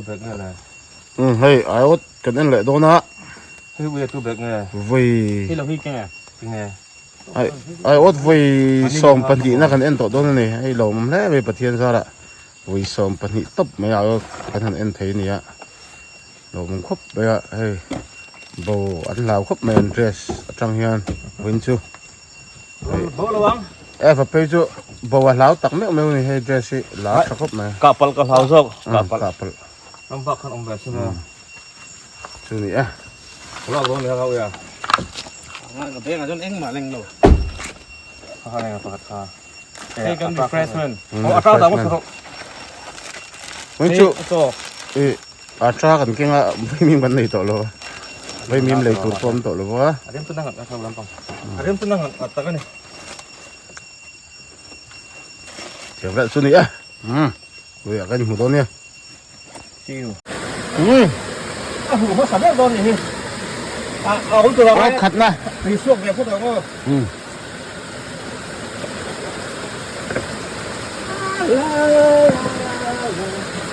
Bag nge le? Um hei aiawt kan en leh dawn a. Hei ui a tu bag nge? Vawi. Hei lo hi ke nge? Ke nge? Ai aiawt vawi 12 na kan en tawh dawn a ni. Hei lo awm hle mai Pathian zarah vawi 12 tawp mai aiawt kan han en thei a ni a. Lo awm khawp mai a hei bo an hlau khawp mai an dress atang hian vawiin chu. Bo lo ang. Eva phei chu bo a hlau tak meuh meuh ni hei dress hi la tha khawp mai. Kah palh ka hlau zawk. Kah palh. Kah palh. Ram vak khan awm ve sin a. Chu ni e. Lak dawn leh hau ya. Nga ka beng a chuan engmah leng lo. Kha kha leng a pakhat kha. Hei kan refreshment. Oh a ta da mo saro. Mai chu. E a ta kan kenga vaimim kan nei tawh lo a. Vaimim lei tur pawh awm tawh lo a. A rem chu na ngat a thau lampang. A rem chu na ngat ngat tak a ni. Thiam velh chu ni e. Um. Ui a kan hmu dawn nia. See you. Um. A hmu hmasa ber dawn ni hi. A a awm tur ang A khat na. Tui suak ve phawt ang aw. Um.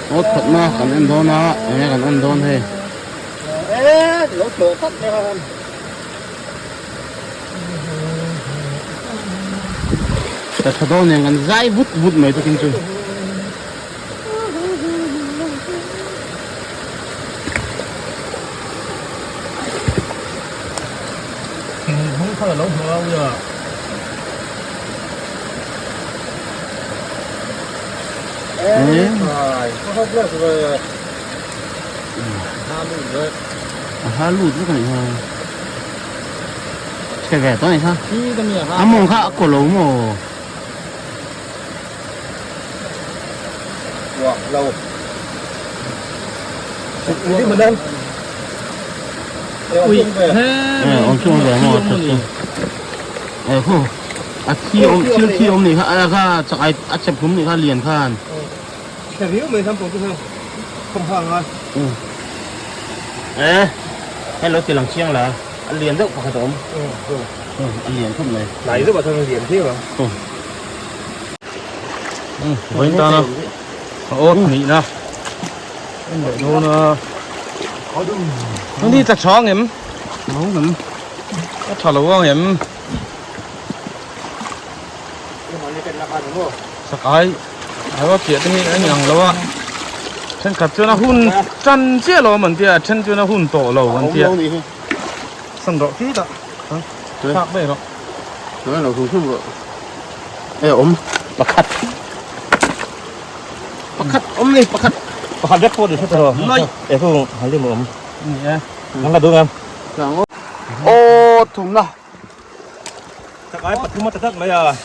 Awt khat na kan en dawn a, enge kan en dawn hei. E lo thlawh tlat mai a. Ka tha dawn nen kan zai vut vut mai takin chu. Thing hmung kha lo hmu a uia. Eh, a ha lut vek a nih kha chhe ve tawh a nih kha a mawng kha a kaw lo maw awm chung ve maw that chu eh khu a thi awm thil thi awm nih kha a kha chakai a chep hlum nih kha lian khan. Eh, hei lo ti lang chiang la, a lian deuh pakhat a awm. A lian khawp mai. Hnai deuh ah chuan a lian viau ang. Vawiin tana a awt nihna en leh dawn a. Ni tla tha ang em? A tha lo ang em? Sakai erawh chiah te hi a ni ang lo a thenkhat chuan a hun tan chiah lo an tia a then chuan a hun tawh lo an tia san rawh khi tah thlak daih rawh chuan lo hum hum rawh e awm pakhat pakhat awm ni pakhat pakhat vek pawh ni hret rawh nai e khu halim awm ni e an la duh em aw thumna Chakai pathum a ta tlat mai a.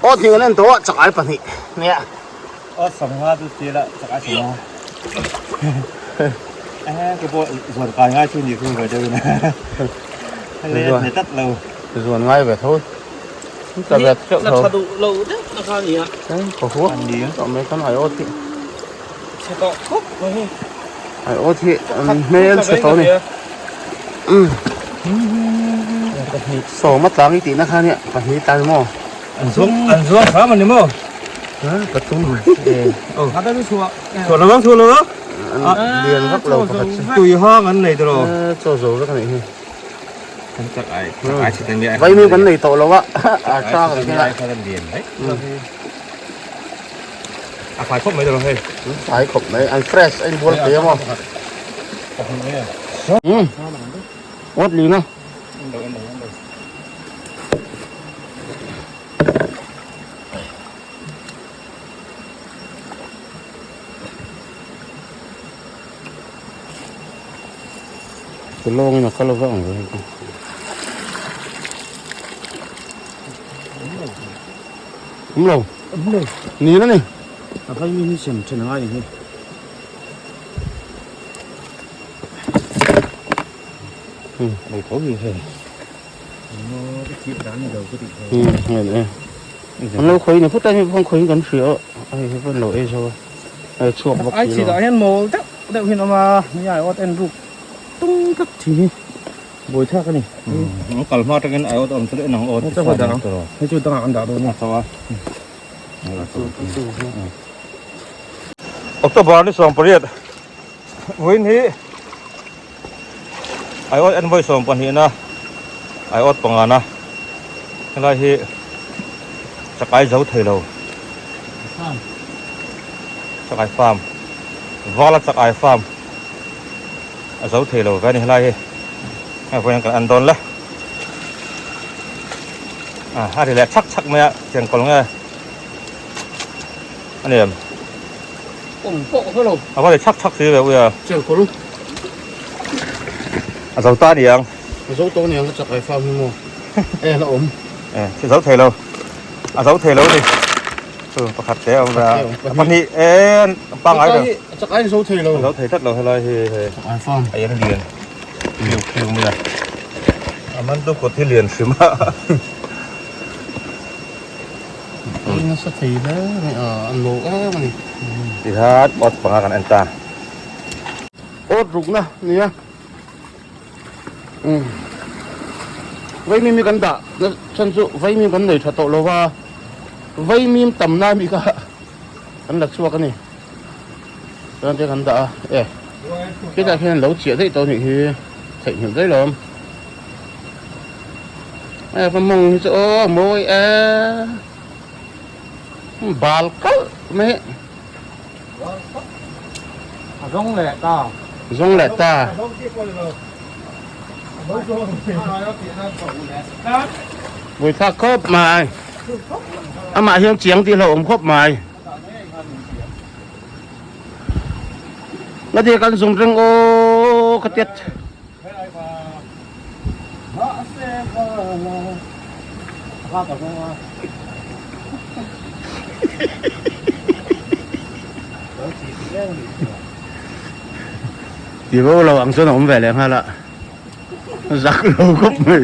Aw thing an en tawh a chakai pahnih nia. Aw sangha chu tir a chakai sangha. Eh ke pawh zuan kai ngai chu ni khu ve deuh in. Hei le tlat lo. Zuan ngai ve tho. Ta ve teuh tho. La tha duh lo deuh na kha nia. Ka hua. Tawh mai khan ai aw thi. Chhe tawh khawp mai hi. Ai aw thi an hmel chhe tawh ni. Um. Sawma tlang i tihna kha nia pahnih tan maw? An zuang an zuang hram ani maw? Ha pathum. Oh. Chhuah lo ang chhuah lo ang. An lian vak lo pakhat chu. Tui hang an nei tawh. Chaw zo vek anih hi. Kan chak ai ai chhe tan ai. Vaimi kan nei tawh lo a. A tha kan keng a. A fai khawp mai tawh hei. Fai khawp mai an fresh a inbual thei a maw. Um. Awt lin a. Ka lawngin a kal vak ang ve. Awm lo. Awm lo. Ni na ni. A vai mi hi sem then angai ni hi. Mei tho hi hei. An lo khawi ni phut a ni phong khawi kan hria a hei hi lo ei zo a chhuak bawk ai chi dah hian mawl deuh deuh hin awm a ni ai awt en ruk tung tlat thi hi buai thlak a ni an kal hma atangin ai awt awm chu en ang aw ti sa dah hei chu dangah kan dah dawn a a October ni 18. Vawiin hi aiawt en vawi sawm pahnihna aiawt pangana helai hi chakai zo thei lo chakai farm vala chakai farm a zo thei lo ve a ni helai hi hei vawiin kan en dawn le a ri leh chhak chhak mai a chengkawl nge a ni em. Awm pawh ka hre lo. A va ri chhak chhak si ve ui a. Cheng kawr. A zo ta niang. A zo to niang ka chakai farm hi maw. E la awm. E thi zo thei lo. A zo thei lo ni. Chu pakhat te awm ve a. Pahnih e pangai lo. Chakai zo thei lo. A zo thei tlat lo helai hi hei. Chakai farm. A eng lian. Khiu khiu mai a. A man tu kut hi lian hrim a. Nasa thei hle mai a, an lo em a ni. Tihian awt panga kan en ta. Awt rukna nia. Umm. Vaimim hi kan dah na chhan chu vaimim kan nei tha tawh lo va, vaimim tamna mi kha kan la chhuak a ni. Chuan te kan dah a, e khitah khian lo chiah daih tawh a nih hi, theihnghilh daih lo awm. E va mawng hi chu aw mawi e bal kalh mai a zawng leh ta zawng leh ta buaithlak khawp mai amah hian chiang tih hlauhawm khawp mai nga ti kan zung reng aw ka tiat. Ti bo lo ang chuan a awm ve leh nghal a, zak lo khawp mai.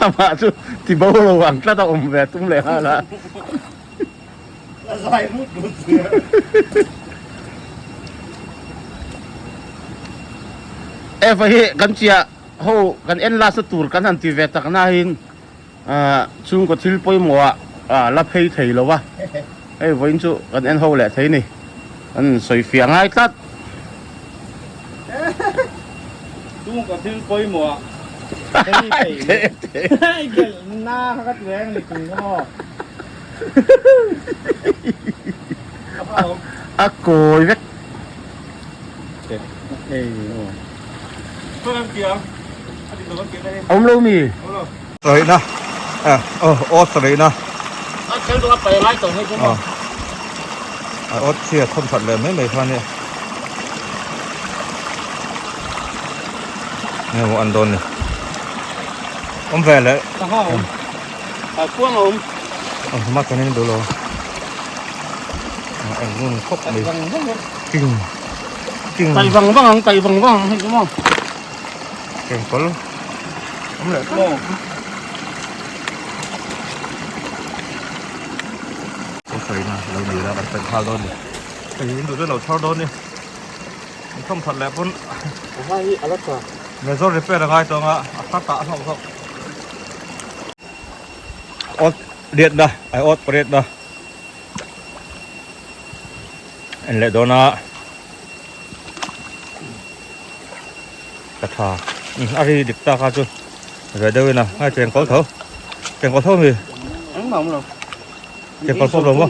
Amah chu ti bo lo ang tlat a awm ve tum leh nghal a. Eva hi kan chiah ho kan en last na tur kan han ti ve tak na hin chhungkaw thil pawimawh ah la phei thei lo va hei vawiin chu kan en ho leh thei ni kan sawi fiah ngai tlat. Chhungkaw thil pawimawh ah phei thei lo na kha ka ti reng a ni tui kha maw. A kawi vek. Awm lo mi? Sarihna aw sarihna. A awt chhia thawm that leh mai mai kha ania. Nge maw an dawn ni. Awm ve leh. A kuang a awm. Ang hma kan in duh lo. A eng ngun khawp mai. King. King. Tai vang vang ang, tai vang vang ang hei chu maw. King kol. Awm leh tlat. Aw sawi na lo ni la kan paih nghal dawn ni. Hei in duh chuan lo chhar dawn ni. In thawm that leh pawn. A hma hi a la tha. Major repair a ngai tawng a, a thar tah hlauh hlauh. Awt riat na, ai awt pariat na. En leh dawn a. Ka tha. A ri dik ta kha chu. Ve deuh in a, ngai cheng kawl tho. Cheng kawl tho mi. Engmah awm lo. Cheng kawl pawp lo maw?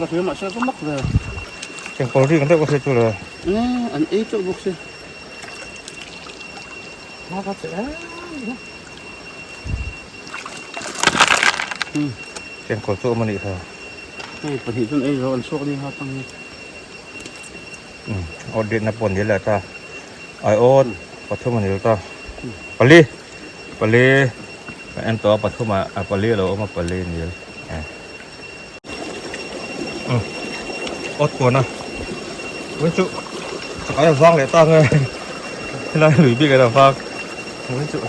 Cheng kawl ri ang deuh ka hriat chu le. An ei chauh bawk si. Cheng kawl chu awm a nih kha. Hei pahnih chuan ei zo an chhuak ni ha tang hi. Awt riatna pawh an nil leh ta. Ai awt pathum a nil ta. Pali pali kan en tawh a pathum ah pali a lo awm a pali a nil. Awt kuan a tun chu chakai a vang leh ta nge helai lui bik a vang tun chu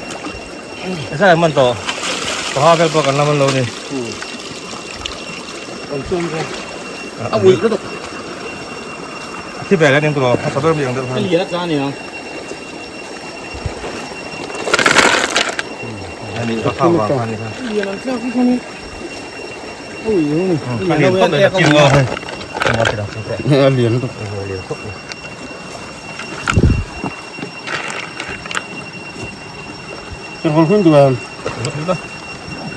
hesai an man tawh paha vel pawh kan la man lo ni a ui lutuk a thi ve leh ning tawh a tha ber mi ang deuh khan lian a tla nia ani a khang vang khan ni kha lian an tlak hi khan a lian khawp mai a chin ngaw hei. A lian lutuk. Lian khawp mai. Changkawr hun duh em?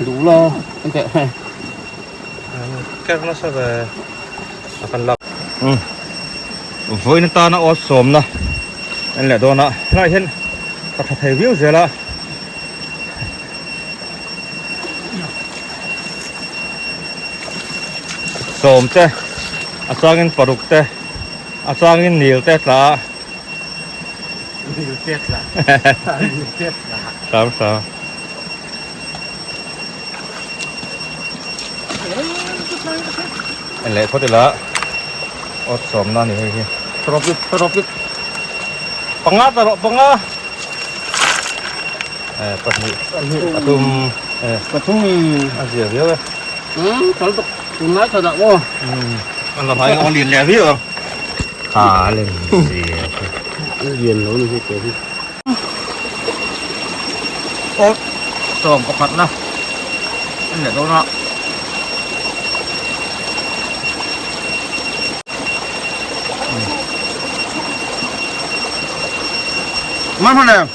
Duh la. An teh hei. Ker nasa ve a kan lak. Vawiin atana awt sawmna an leh dawn a, helaiah hian ka tha thei viau zel a. Sawm te, a changin paruk te, a changin nil te tla a. Nil te tla. Nil te tla. Hram hram. En leh phawt ila awt sawmna a ni hei hi. Rawpit rawpit. Panga ta rawh panga. Eh pahnih pathum eh pathum a zia viau e. Kal tuk tunlai tha dah maw. An la hmai ang lian leh viau ang. Ha len zia. An lian lo ni hi te hi. Awt sawm pakhat na an leh dawn a. Man hman em?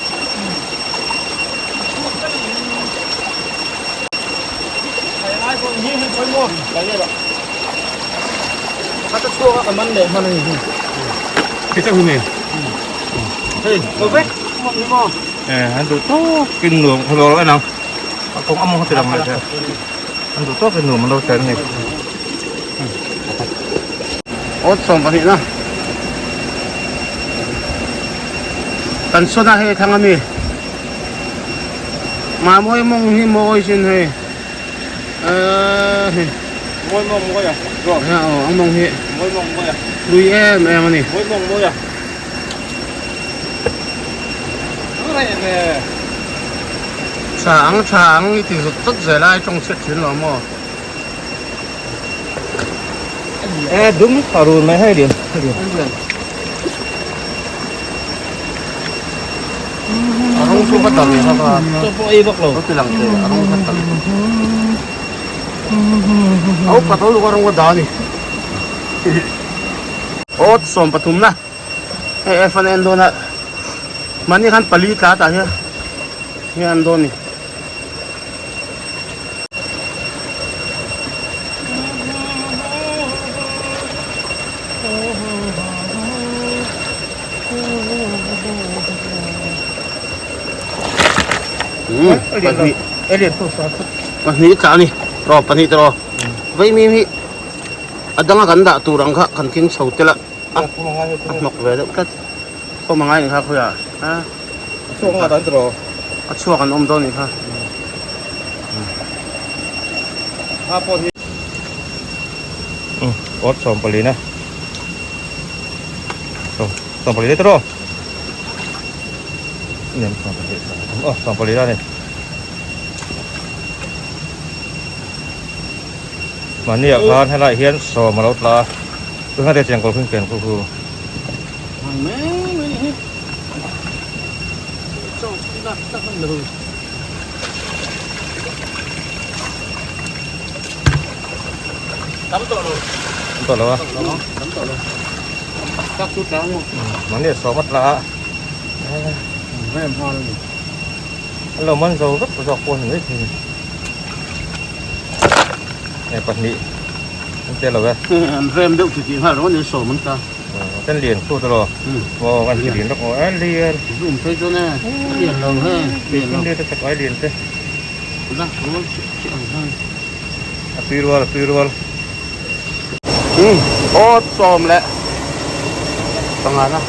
An duh tawkin nuam a lo en ang a kawng a mawng ti lang mai te an duh tawkin nuam an lo chen a ni. Awt 12 na kan sawn a hei thlang ami Mamawi mawng hi mawi sin hei eee hei Mawi mawng mawi a zawk aw ang mawng hi mawi mawng mawi a hlui em em a ni mawi mawng mawi a Tha ang tha ang i ti zut zut zel a i tawng chhiat thin lo maw. E dum a run mai hei lian lian. A rawng chu va dal leh va. Chaw pawh ei vak lo. Lo ti lang thei a rawng va dal. A upa tho luka rawng va da ni. Awt 13 na. Hei e fan en dawn a. Mahni khan pali tla tah hian hian an dawn ni. Pahnih pahnih tla a ni rawh pahnih te rawh vaimim hi a danga kan dah tur ang kha kan keng chho tel a a hnawk ve deuh tlat khawm a ngai ni kha khawiah a a chhuak an awm dawn ni kha. Awt 14 na 14 te rawh nem 12 aw 14 a ni mahni ah khan helaiah hian sawm a lo tla a tunah te chengkawl khin ken khu khu. Tam tawh lo. Tam tawh lo a. Tam tawh lo. Tak chu tlang mo. Mahni a sawm a tla a. Rem hal ani. An lo man zo vek zawk pawh a ni mai thei. E pahnih an tel lo e. An rem deuh chi tih nghal rawh ni sawm an tla. Kan lian khu tawh lo. Maw kan ti lian lawk maw a lian. Zoom phei chuan e a lian lo he. Lian lo. Te chak ai lian te. La rual chi chi ang han. A tui rual a tui rual. Awt sawm leh panga na.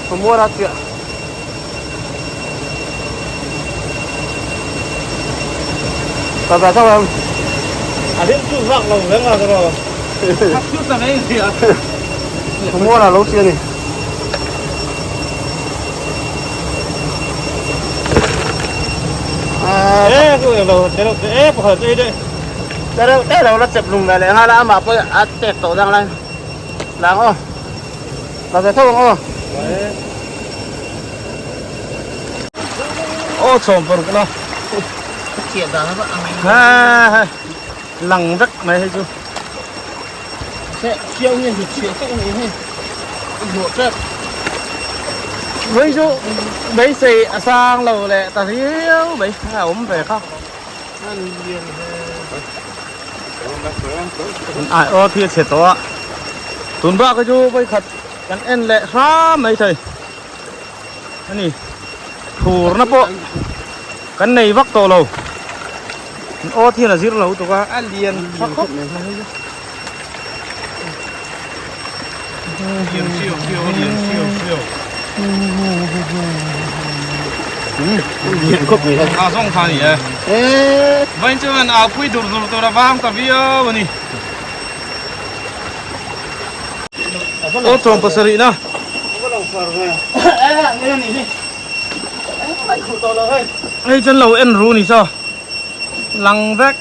Khawmual a chiah. Ta ta ta em. A hlim chu vak lo reng a ka ro. A chu ta mai sia. Khawmual a lo chiah ni. Ê, cái lo te lo te pakhat te de. Te reuh te lo la chep lung ve leh nghal a amah pawh a tek tawh dang lai lang aw la ve tho ang aw. Aw chhawm paruk na. Ka chiah dan a va ang. Ha lang vek mai hei chu. Se chiao nge hi chhia tak ni hi. Hmuh tep. Hei chu beisei a sang lo leh ta riau mai a awm ve kha. Ai aw thi a chhe tawh a. Tun bak hi chu vawikhat kan en leh hram mai thei. Ani phurna pawh kan nei vak tawh lo. An aw thian a zir lo tuk a, a lian tha khawp mai. Lian siau siau a lian siau siau. Lian khawp mai. A zawng kha ni e. Vain chuan au pui dur dur tur a vang ta viau a ni. Aw tlawm pasarih na. Hei chuan lo en ru ni saw lang vek.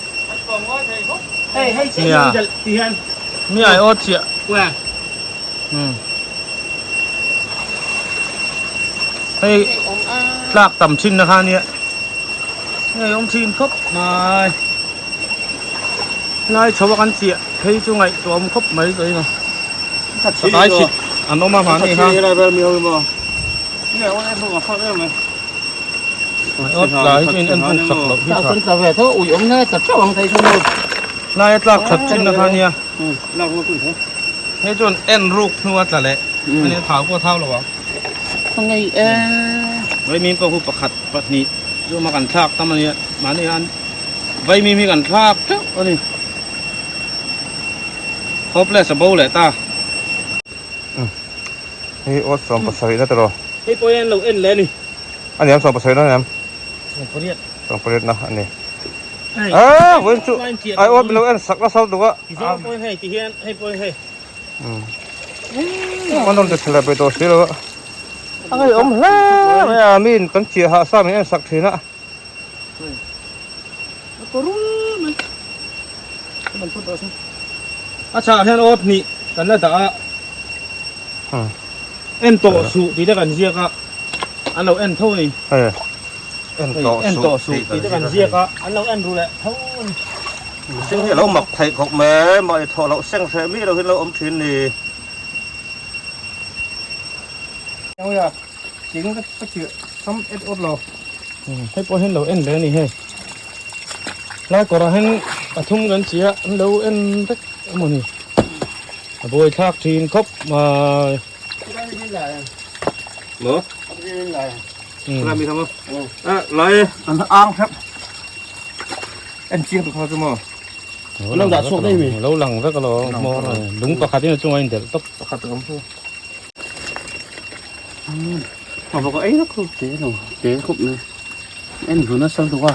Nia mi ai awt chiah. Hei tlak tam thin na kha nia. Hei awm thin khawp mai. Lai chho a kan chiah phei chu ngaihtuah awm khawp mai tawh in a. Sakai chhit an awm a mahni kha. Lai chu in en buk sak loh hi tha. Lai a tlak that thin na kha nia. Hei chuan en ruk hnu a tla leh ani a thau pawh a thau lo ang. Vaimim pawh khu pakhat pahnih chu awm a kan thlak tam ania mahni khan Vaimim hi kan thlak teuh a ni. Hopeless a bo leh ta. Hei aw 70 na tiraw. Hei pawh hian lo en leh a ni. A ni am 70 na a ni am. 18. 18 na a ni. Ah vawiin chu ai aw min lo en sak nasa lutuk a. Ti zawng pawhin hei ti hian hei pawhin hei. An rawn ti thla leh peih tawh si lo a. A ngeiawm hle mai a miin kan chiah hah sa min en sak thin a. A chhah hian aw hnih kan la dah a en tawh suh tih te kan ziak a an lo en tho a ni en tawh suh tih te kan ziak a an lo en ru leh tho a ni. Mihring hi a lo mak theih khawp mai mahni thawh loh seng hreh miah lo hian lo awm thin ni. Hei pawh hian lo en ve a ni hei lai kawrah hian pathum kan chi a an lo en vek emaw ni a buai thlak thin khawp mai lo lang vek alawm lung pakhat in a chungah a indelh tawp. A vawk a ei na khawp te lo te khawp mai en vun a sal deuh a.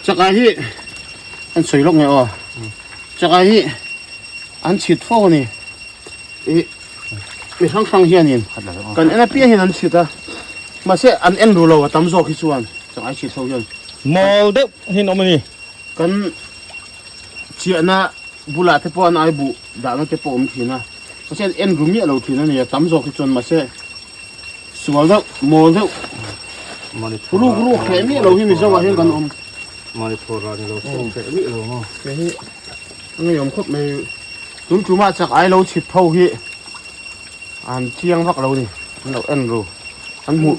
Chakai hi an sawi lawk nge aw chakai hi an chhit fo a ni ih mi hrang hrang hianin kan en apiang hian an chhit a mahse an en ru lo a tam zawk hi chuan chakai chhit ho hian mawl deuh hin awm a ni. Kan chiahna bulah te pawh an ai buh dahna te pawh awm thin a, mahse an en ru miah lo thin a ni a, tam zawk hi chuan mahse sual deuh, mawl deuh, ruk ruk hreh miah lo hi Mizo ah hian kan awm. Hei hi a ngeiawm khawp mai, tun tumah chak ai lo chhit ho hi an chiang vak lo a ni, an lo en ru, an hmuh.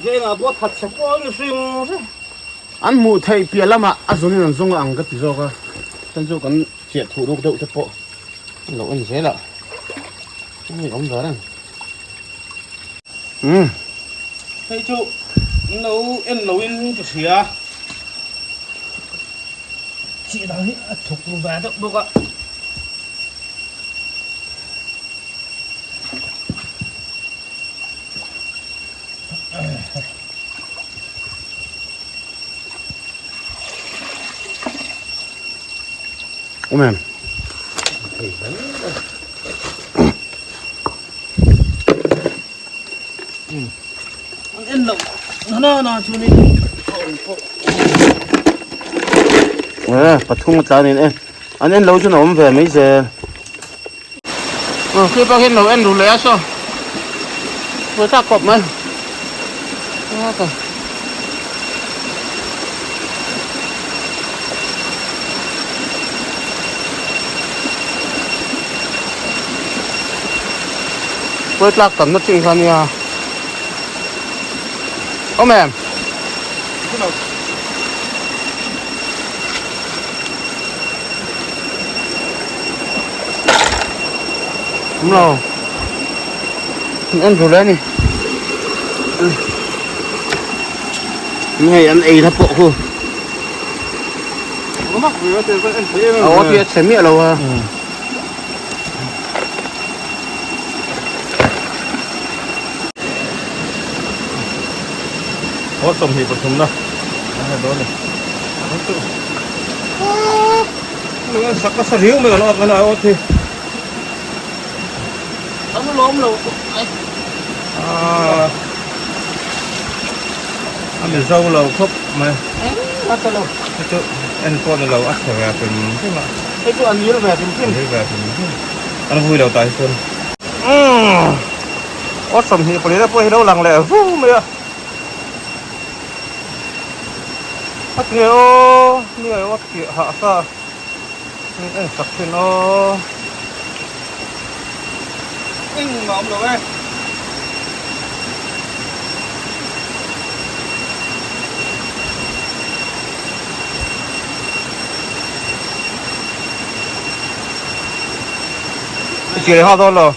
An hmuh theih piah lamah a zawnin an zawng ang ka ti zawk a, chuan chu kan chiah thuh ruk deuh te pawh an lo en zel a, hei awm ve reng. Umm. Hei chu an lo en lo in ka hria. Chih dang hi a thuk ru ve deuh bawk a. Awm em? An en lo na na chu ni Eh, pathum a tlan in e. An en lo chu na awm ve mai zel. Khi pa khian lo en ru leh a saw. Pawh chak khawp mai. Pawh tlak tamna chin kha nia. Awm em? Đúng rồi. Ăn rồi đấy này. Này ăn ấy là bộ khu. Ờ, kia sẽ miệng lâu à. Có sầm thì bật thùng đâu. Đó này. Sak a sa riau mai kan awk a awt hi. An lawm lo Ah a mi zo lo khawp mai. Engmah ta lo. Hei chu en pawh ni lo a chhe ve hrim hrim a. Hei chu a nil ve hrim hrim. A nil ve hrim hrim. An vui lo tah hi chuan. Awt 24 te pawh hi lo lang leh vu mai a. A ti nge aw ni ai awt tih hah sa in en sak thin aw engmah awm lo e. I ti leh nghal dawn lo.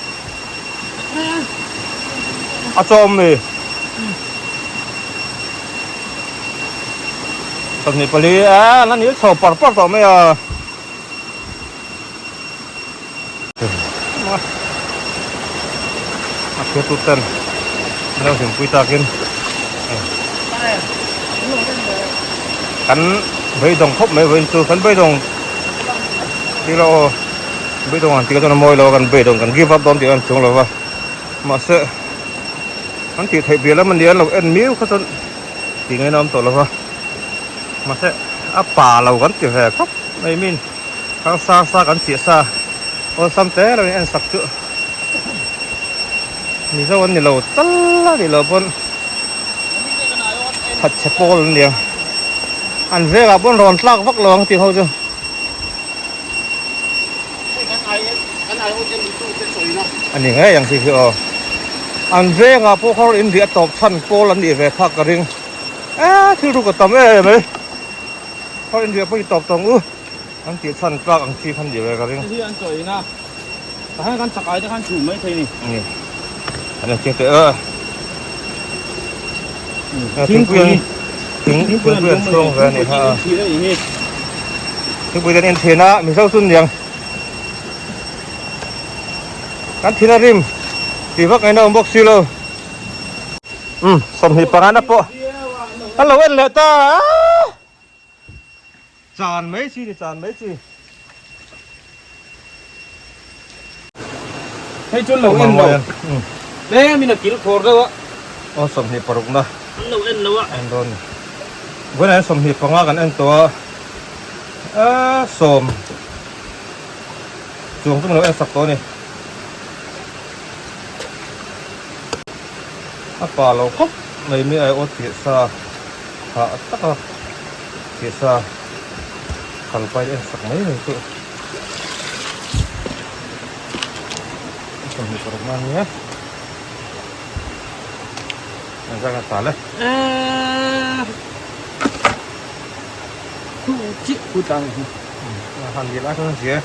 A chawm mi. 24 a la nil chho par par tawh mai a. A thil tut ten lo hlimpui takin kan beidawng khawp mai vawiin chu kan beidawng tilo aw beidawng ang tih ka chuan a mawi lo a kan beidawng kan give up dawn tih a chuang lo va mahse an tih theih bial lam a nia an lo en miau kha chuan tih ngaihna a awm tawh lo va mahse a pa lo kan ti ve khawp mai min harsa sa kan chiah sa awlsam te lo in en sak chu mizo an ni lo tal a ni lo pawn khat chhe pawl an nia an vengah pawn rawn tlak vak lo ang tih ho chu. A ni ngei ang khi khi aw. An vengah pawh kha in riah tawp chhan pawl an nih ve phak ka ring. Eee thil ruk a tam em em. Khaw in riah pawh i tawp tawng u. An tih chhan tlak ang chi kha an nih ve ka ring. Hei hi an chaw in a. Tah hian kan chakai te khan chhum mai thei ni. Ni. An en chiang teh a. Thingpui an thingpui an chhung ve a ni ha. Thingpui te an en thin a Mizo chu niang. Kan thin a rim tih vak ngaihna awm bawk si lo. Umm 25 na pawh an lo en leh ta a. Chan mai chi ni chan mai chi. Hei chu lo en lo. Tlem in a kil khawr deuh a. Aw 26 na. An lo en lo a. En dawn ni. Vawiin ah hian 25 kan en tawh a. Aaa sawm chuang chu min lo en sak tawh a ni. A pa lo khawp mai mi ai awt tih sa hah tak a tih sa kal pai en sak mai mai chu 26 na ania engzat nge ta le. Han leh lai chuan zia.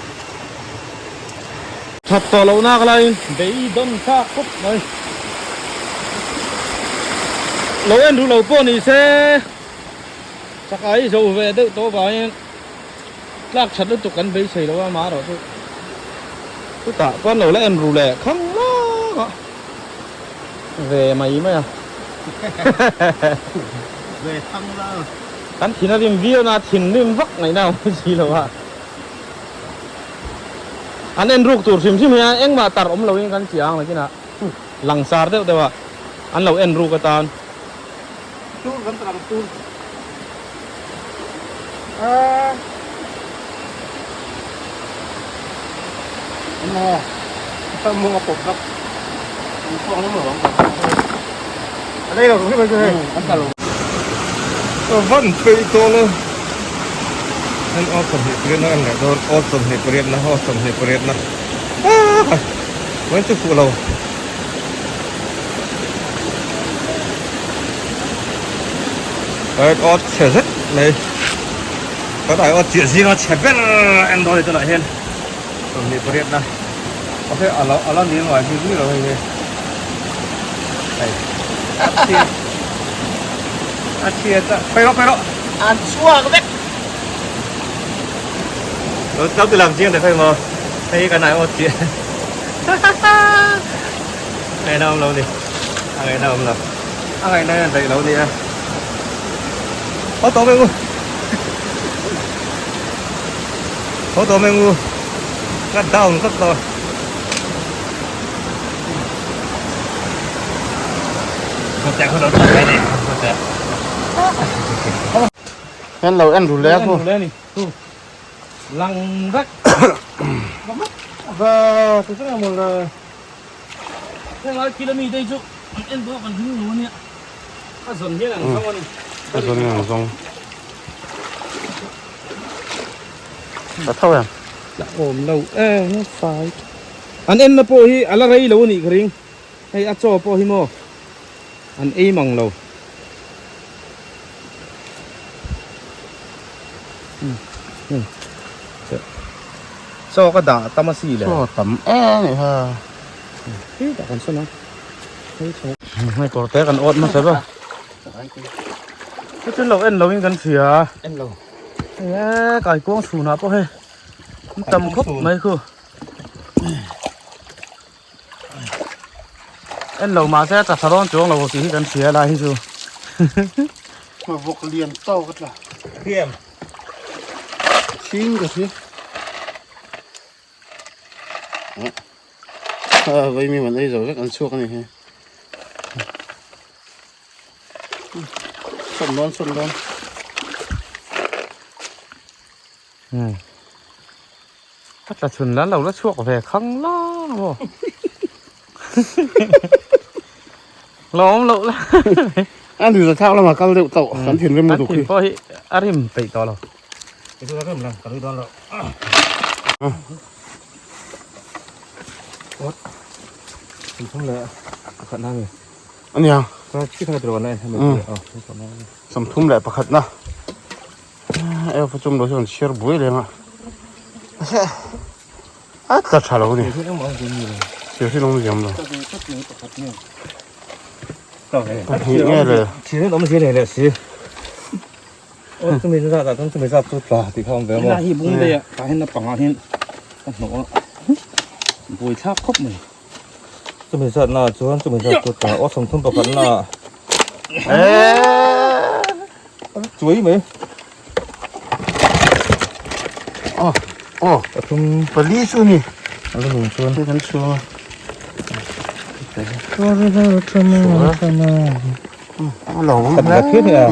That tawh loh nak laiin beidawn thlak khawp mai. Lo en ru lo pawh ni se chakai zo ve deuh tawh vangin tlak that lutuk kan beisei lo a amaherawh chu chutah chuan lo la en ru leh khang lak a ve mai mai a. Ve thang lak. Kan thin a rim viau na thinrim vak ngaihna a awm si lo a. An en ruk tur hrim hrim hian engmah tar awm loin kan chiang ang lakinah langsar deuh deuh a an lo en ruk atan. Tur kan tar ang tur. Emaw mawng a pawp vak. Van peih tawh lo. An aw 28 na an leh dawn aw 28 na aw 28 na ah vawiin chu fuh lo. Aw chhe zet mai kan ai aw chiah zinga chhe ber en dawn a ni tunah hian 28 na a lo a la nil ngai zui zui lo hei hi hei a chhia a chhia ta phei rawh phei rawh an chhuak vek lo lo ti lang chiang ta phei maw hei hi kan ai aw chiah ngaihna awm lo ni a ngaihna awm lo a ngaihna hian daih lo ni a haw tawh mai ngu haw tawh mai ngu Ka down tlat tawh. Khawte khaw lo tlat mai ni. Khawte. Hen lo en ru le khu. En ru le ni. Khu. Lang vek. Va tu chu mol la. Heng lai kila mi te chu an en pawh kan hring lo ania. A zawn hian an zawng ani. A zawn hian an zawng. Ka tho em? La awm lo em fai. An en na pawh hi a la rei lo a nih ka ring. Hei a chaw pawh hi maw an ei mang lo. Chaw ka dah tam a si le. Chaw tam em ni ha. Hei tak an sawn a. Hei chaw. Hei kawr te kan awt hmasa ba. Chu chu lo en lo in kan hria. En lo. Hei e kaikuang chhunah pawh hei an tam khawp mai khu. En lo mahse a tla dawn chuang lo tih hi kan hria lai hi chu. Vawk lian tawk a tla. Thiam. Chhing ka hria. Vaimi man ei zo vek an chhuak a ni hi. Sawn dawn sawn dawn. Hmm. A tla chhun lan lo la chhuak ve khang la maw. Lawm loh la. A ni za thlak lama kal deuh tawh kan thinrim lutuk hi. Kan thin pawh hi a rim peih tawh lo. Itu rim lang ka dawn lo. Ot. Thum le khat na mi. Ania. Ka chi kha tro na en hemi. Sawmthum leh pakhat na. Eo fa chum lo hian chhiar buai reng a. A tla tha lo ni. Thir hi lawng liam lo. Pahnih nge le. Thir hi awm si le le si. Aw chumi zat ah chuan chumi zat chu tla tih kha awm ve maw. Helai hi bung daih a tah hian naupang ah hian ka hnawh a buai thlak khawp mai. Chumi zat na ah chuan chumi zat chu tla aw 30 pakhat na ah chuai mai. Aw aw pathum pali chu ni. A la lung chuan. Hei kan chhung a. Lo Khat la phian hi a.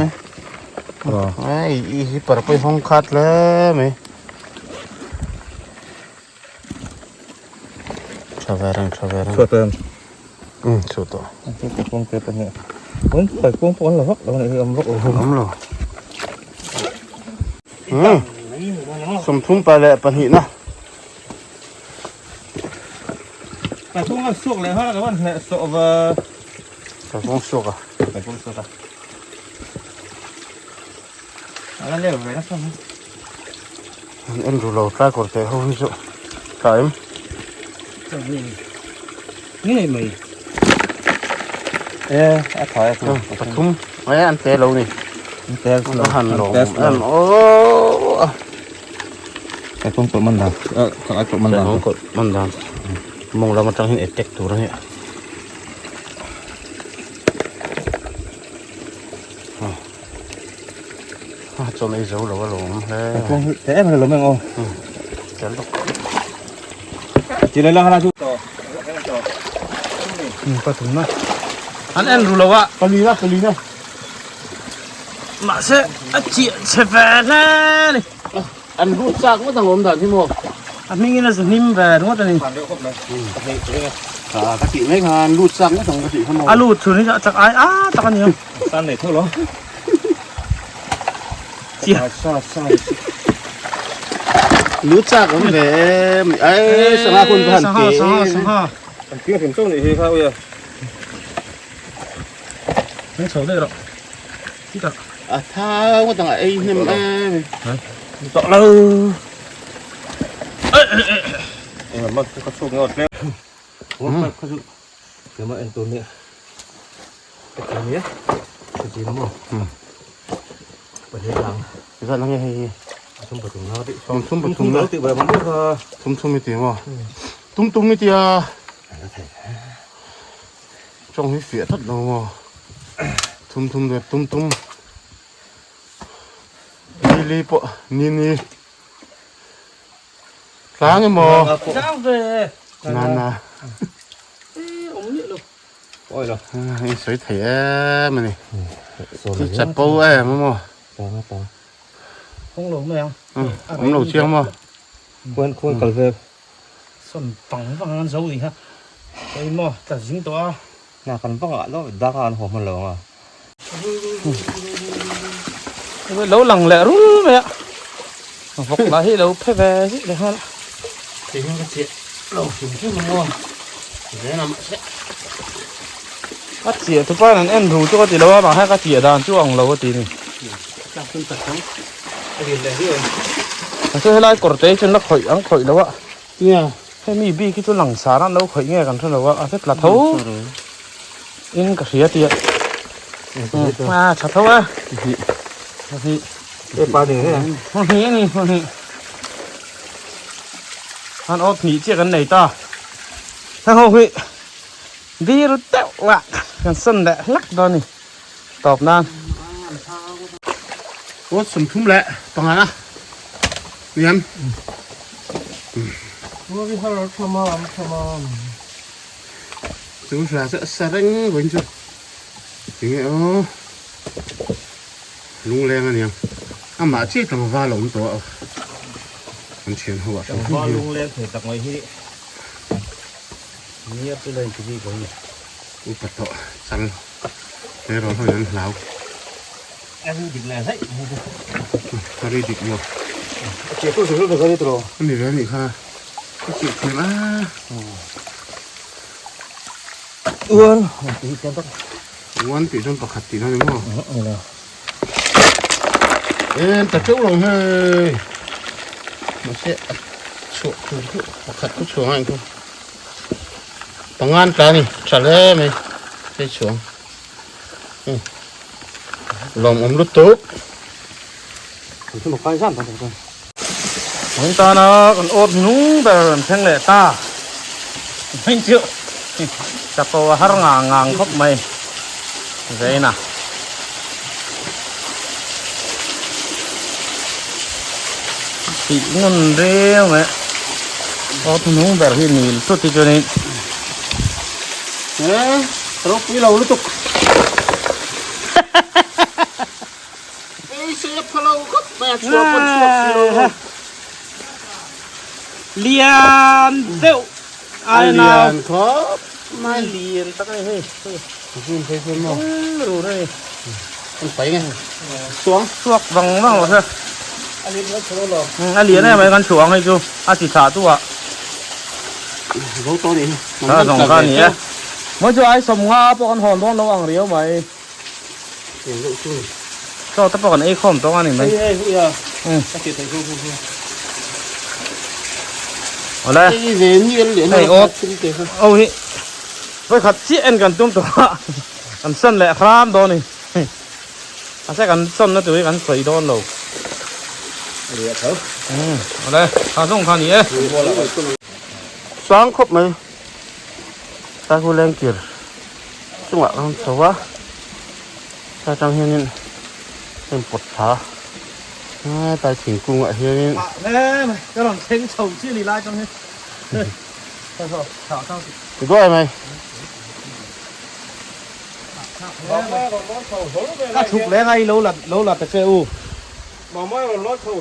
Ai i hi par pawh i hawng khat hle mai. Tha ve reng tha ve reng. Chhuat em? Um chhuat tawh. Ka kawng te pahnih. Wan kai kawng pawh an la vak lo nih hi awm vak lo. Awm lo. Um 30 pa leh pahnih na. Ka kawng a suak leh nghal ka van hneh sawh va. Ka kawng suak a. Ka kawng suak a. Ala leu ve nasa mai. An en ru lo tlai kawr teh ho hi chu tla em. Ngei mai. E a tha e chu. Pathum mai an te lo ni. An te lo. Han lo em o. Ka kawng kawh man dan. Ka ai kawh man dan. Ka kawng kawh man dan. Mawng lam atang hian attack tur a ni. A chawn ei zo lo a lawm hle. Kawng hi te em lo meng aw. Tel bawk. Chi le lang hala chu. Pathum na. An en ru lo a. Pali na pali na. Mahse a chiah chhe ve hle a ni. An lut chak ngawt ang awm dan hi maw? A hmingin a zu hnim ve ringawt a ni. Ka tih mai khan lut chak ngawt ang ka tih kha maw. A lut chhun hi chu a chak ai a tak a nia. San nei tho lo. Chia. Sa sa. Lut chak awm ve em. Ai sangha hun ka han Sangha ke. sangha sangha. An piang hrim chauh nih hi kha uia. Hming chho daih rawh. Chutah. A thau ngawt ang a ei hnem em. Tawh lo. Engah mah ka chhuk ngawt hle. Kha chu keimah en tur nia. Ka ti nia. Ka ti na maw. Pahnih lang. Zat lang nge hei hi. Thum pathum na ti. Thum thum pathum na. Ti bai maw kha. Thum thum i ti maw. Tum tum i tia. Tawng hi fiah tlat lo maw. Thum thum leh tum tum. Li li pawh ni ni. Tlang emaw. Tlang ve. Na na. E awm miah lo. Awi lo. In sawi thei em ani. Chu chapo em emaw. Tlang a tlang. Awm lo mai ang. Awm lo chiang maw. Khuan khuan kal ve. Sawn vang vang an zo ni kha. Hei maw tla zing tawh a. Na kan vang ah lo dak a an haw hman lo ang a. Lo lang leh rul mai a. Vawk lah hi lo phe ve zih leh nghal a. Kei hian ka chiah lo hrim hrim ang aw. Zen a mahse. A chiah tu pain an en ru chu ka ti lo a mahse ka chiah dan chu ang lo a ti ni. Tlak hun tak ang. A rin leh viau ang. Mahse helai kawr te hi chuan la khawih ang khawih lo a. Nia. Hemi bik hi chu langsar an lo khawih nge kan hre lo a, a hre tla tho in ka hria tia. A tha tho a. Hnih. E pa ni he. Hnih ani hnih. An awt hnih chiah kan nei ta. Heng ho hi bir deuh ah kan sawn leh hlak dawn a ni tawp nan. Awt 30 leh panga. Niam. Chu hla chu a sa reng vawiin chu tinge aw lungleng a niang amah chiah tlangval a awm tawh a an thian ho ah hrim hrim Tlangval lungleng thei tak mai hi nia chu la inti bik lo ni. Upa tawh chal te rawn hawiin an hlau. A ri dik leh daih mai chu. A ri dik maw? A chiah tu zul vek a ni tawh. A ni ve a nih kha. A chiah thiam a. Uan tih hi chiang tak. Uan tih chuan pakhat tih na ni maw? Ni lo. Em ta teuh lo hei. Mahse a chhuah tur chu pakhat chu chhuang a engkhaw. Pangan tla a ni. Tha hle mai. Hei chhuang. Lawmawm lutuk. Kan tana kan awt nung ber an thleng leh ta. Hming chu chapo a har ngang ngang khawp mai Zaina. Tih ngun riau mai. Awt nung ber hi nil thut hi chuanin. Eh, ropui lo lutuk. Ei se pha lo khawp mai a chhuah pawn chhuak si lo. Lian deuh ai nau. Lian khawp mai. Lian tak a ni hei. Zoom phei phei maw. Ru rei. An pai nge. Suang. Suak vang vang lo se. A lian kan chhuang lo. A lian em mai kan chhuang hei chu a chi thlah tu ah. Zo to ni. A zawng kha ni e. Mawi chu ai sawm nga pawh kan hawn dawn lo ang riau mai. Eng deuh chu ni. Chaw te pawh kan ei khawm tawng a ni mai. Hei hei hu ya. Ka ti thei hu hu hu. Awle. Hei ve ni el leh Hei aw. Aw hi. Vawi khat chiah en kan tum tawh a. Kan sawn leh hram dawn a ni. Mahse kan sawn na tur hi kan sawi dawn lo. Leh tho. Awle. Kha zawng kha ni e. Sang khawp mai. Sahu lengkir chungah kan chho a tlai atang hianin a in pawt thla a hetlai thingkung ah hianin Ka rawn thleng chho chiah ni lai atang hian ti duai mai. Ka chhuk leng a i lo la lo la ta che u.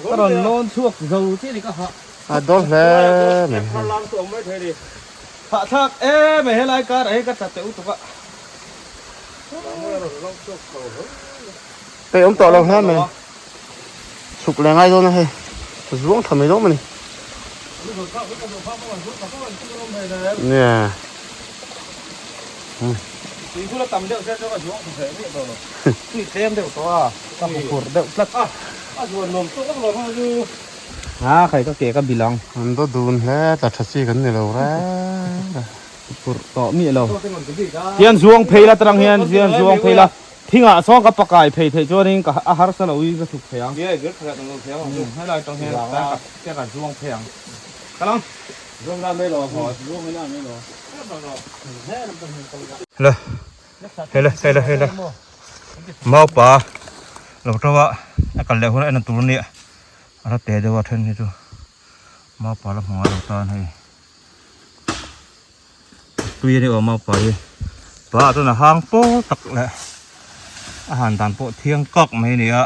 Ka rawn lawn chhuak zo chiah ni ka hah. A dawn hle mai. Hahthlak em e helai karah hi ka tla teh utuk a. Hei awm tawh lo hle mai. Chhuk leh ngai dawn a hei. Zuang tha mai dawn a ni. Nia. Tui bula tam deuh se chuan ka zuang tha hle miah tawh lo. Tui tlem deuh tawh a, ka hmu phur deuh tlat. A zuan nuam tawk vak lo kha chu. A khai ka ke ka bilh ang. An daw dun hle tla tha chi kan ni lo reng reng. Phurh tawh miah lo. Tian zuang phei la tarang hian tian zuang phei la thingah sawn ka pakai phei theih chuanin ka a harsa lo i ka chhuk thei ang. Helai tang hian ka ka zuang phei ang. Kal ang. Hela hela hela hela maupa lo to a a kal leh hunah en tur ania a la te deuh a then hi chu maupa la hmu ngai lo tan hei tui a ni awm maupa hi pa ah chuan a hang pawl tak leh a han dan pawh thiang kak mai a ni a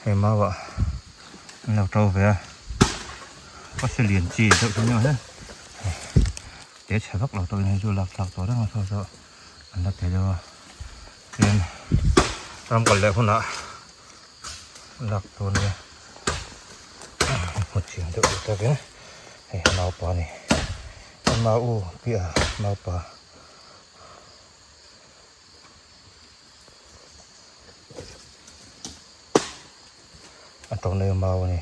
hei mau ah an lo to ve a pasi lian chi deuh hi a ni awm e te chhe vak lo tawhin hei chu lak thlak tawh reng a saw saw an la ti deuh a tin ram kal leh hunah lak tur a nia hmu chiang deuh duh takin hei naupa a ni mau u piah naupa. A tawng na mau a ni.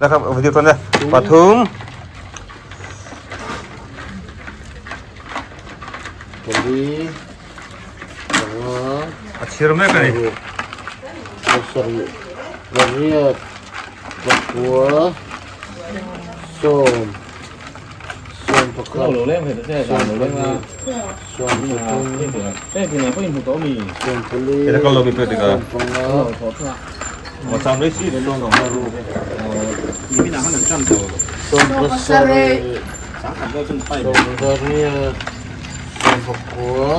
นะครับวิดีโอตัวนี้ปทุม a chhir mek a ni. Pasarih, pariat, pakua, sawm, sawm pakhat, sawm pahnih, sawm pathum, sawm pali, sawm panga, sawm paruk, sawm pasarih, sawm pariat, sawm pakua,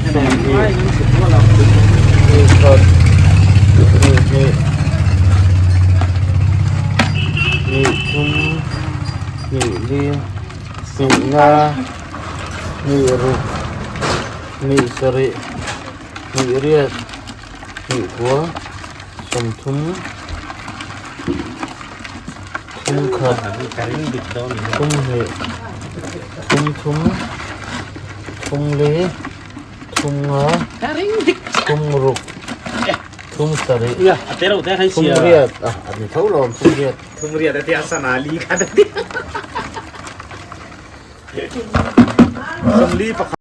sawmhnih, hnih khat, hnih hnih, hnih thum, hnih li, hnih nga, hnih ruk, hnih sarih, hnih riat, hnih kua, sawmthum. Thum khat, thum hnih, thum thum, thum li, thum nga, thum ruk, thum sarih, thum riat, ah a ni tho lo thum riat. Thum riat a tia sana li khat a ti. Sawmli pakhat.